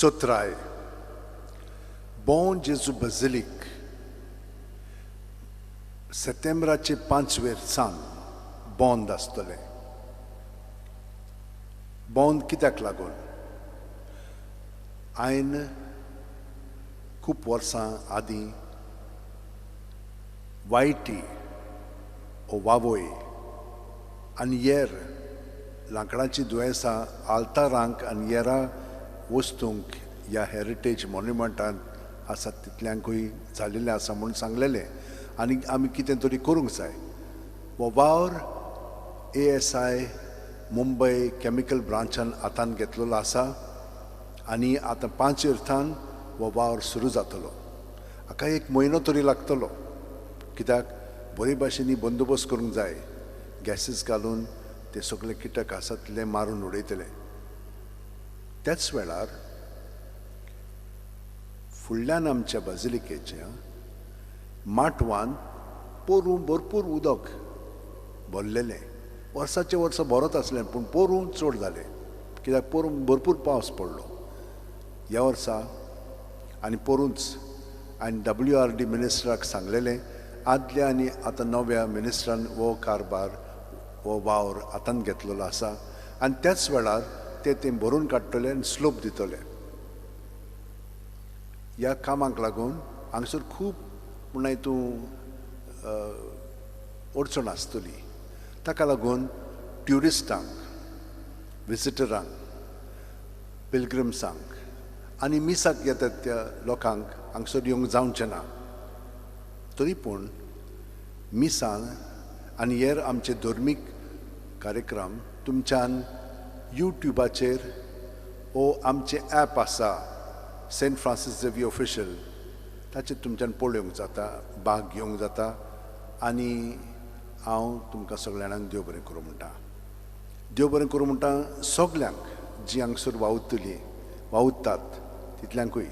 चोत्राय बों जेजू बझिलीक सप्टेंबराचे 5 वेर सान बंद आसतलें. बंद कित्याक लागून? आयन खूब वर्सां आदीं वायटी ओ वावय आनी येर लांकडाची दुयेंसां आल्तारांक आनी येरा वस्तूंक ह्या हेरिटेज मॉन्युमेंटांत आसा तितल्यांकूय जालेलें आसा म्हूण सांगलेलें आनी आमी कितें तरी करूंक जाय. हो वावर ASI Mumbai chemical ब्रांचान हातान घेतलेलो आसा आनी आतां 5 अर्थान हो वावर सुरू जातलो. हाका 1 म्हयनो तरी लागतलो, कित्याक बरे भाशेनी बंदोबस्त करूंक जाय. गॅसीस घालून ते सगळे किटक आसा तितले मारून उडयतले. त्याच वेळार फुडल्यान आमच्या बाजिलिकेच्या माटवान पोरूं भरपूर उदक भरलेलें. वर्साचे वर्सा भरत आसलें पूण पोरूं चड जालें, कित्याक पोरूं भरपूर पावस पडलो. ह्या वर्सा आनी पोरूंच आनी WRD मिनिस्टराक सांगलेलें, आदल्या आनी आतां नव्या मिनिस्टरान हो कारबार हो वावर हातान घेतलेलो आसा आनी त्याच वेळार ते तें भरून काडटले आनी स्लोप दितले. ह्या कामाक लागून हांगसर खूब म्हणल्यार तूं अडचण आसतली. ताका लागून ट्युरिस्टांक, विजिटरांक, पिलग्रिम्सांक आनी मिसाक येतात त्या लोकांक हांगसर येवंक जावचें ना. तरी पूण मिसान आनी हेर आमचे धर्मीक कार्यक्रम तुमच्यान यूट्यूबाचेर ओ आमचें ॲप आसा सेंट फ्रांसीस झेवियर ऑफिशियल ताचेर तुमच्यान पळोवंक जाता, भाग घेवंक जाता. आनी हांव तुमकां सगळ्यांक देव बरें करूं म्हणटा. देव बरें करूं म्हणटा सगल्यांक जी हांगसर वावुरतली, वावुरतात तितल्यांकूय.